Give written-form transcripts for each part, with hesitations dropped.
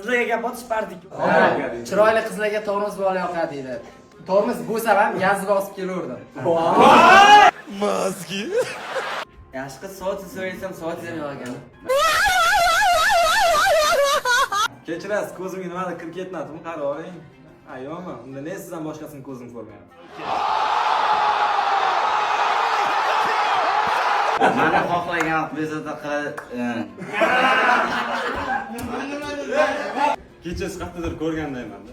Qizlarga gap otish pardik. Chiroyli qizlarga tormoz bola yoqadi deydi. Tormoz bo'lsa ham gazni bosib kelaverdim. Yaxshi qiz soat so'raysam, soat ham yo'q ekan. Kechirasiz, ko'zimga nimadir kirib ketmadimi? Qarab oling. Ha, yo'qmi? Unda ne sizdan boshqasini ko'zim ko'rmayapti. Mani xohlagan bezovta qiladi. Kecha siz qayerdadir ko'rgandayman-da.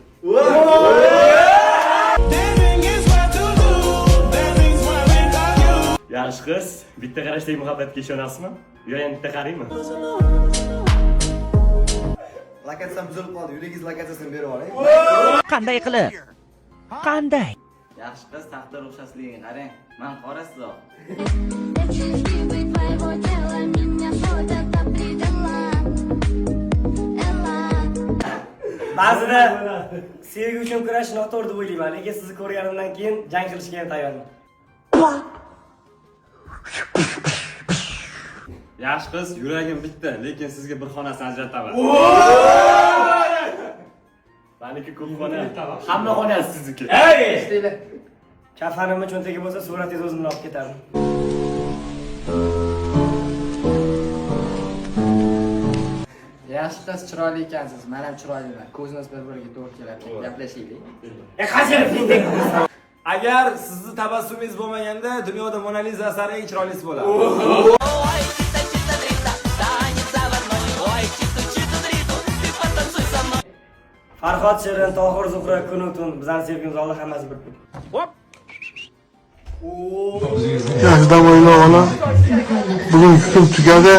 Yaxshi qiz, bitta qarashdagi muhabbatga ishonasizmi? Yo, yana bitta qaraymi? Lokatsiyam buzilib qoldi. Yuragingiz lokatsiyasini berib oling. Qanday qilib? Qanday? Yaxshi qiz taqdir o'xshashligiga qarang. Man qora, siz oq. Чувствуй твоего тела, меня что-то предала. Элла. Ba'zida sevgi uchun kurash noto'g'ri deb o'ylayman, lekin sizni ko'rganimdan keyin jang qilishga ham tayyorman. Yaxshi qiz, yuragim bitta, lekin sizga bir xonasini ajrataman. Maniki ko'p xona. Hamma xonasi sizniki. Ey! Eshitinglar. Kafanimni cho'ntagi bo'lsa, suratingizni o'zim bilan olib ketardim. Yaxshi qiz chiroyli ekansiz, men ham chiroyliman. Ko'zimiz bir-biriga to'g'ri keladi. Gaplashaylik. E, qachon tentak? Agar sizni tabassumingiz bo'lmaganda, dunyoda Mona Liza asari eng chiroylisi bo'lardi. Farhod Shirin, Tohir Zuhra, kunu tun bizani sevgimiz oldi, hammasi bir pul. Yaxshi dam o'yla ola. Bugun kun tugadi.